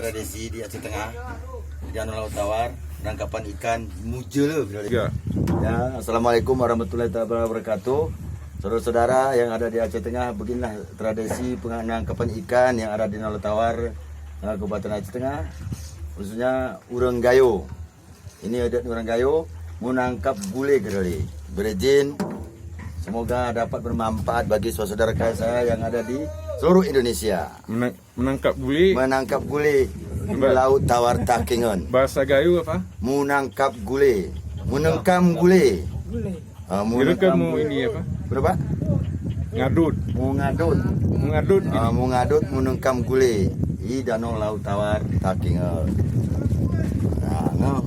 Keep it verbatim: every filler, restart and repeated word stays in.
Tradisi di Aceh Tengah, di Danau Laut Tawar, penangkapan ikan mujele. Ya. Ya, assalamualaikum warahmatullahi wabarakatuh. Saudara-saudara yang ada di Aceh Tengah, beginilah tradisi penangkapan ikan yang ada di Danau Laut Tawar, eh, Kabupaten Aceh Tengah, khususnya ureuëng Gayo. Ini adat ureuëng Gayo menangkap gulai kedelai. Berizin, semoga dapat bermanfaat bagi saudara-saudara saya yang ada di seluruh Indonesia. Menang- Menangkap gulai. Menangkap gulai di Laut Tawar Takengon. Bahasa Gayo apa? Menangkap gulai. Menengkam gulai. Ah, menengkam gulai. Ini apa? Berapa? Ngadut. Mengadut. Mengadut. Ah, mengadut menengkam gulai di Danau Laut Tawar Takengon. Ah, no.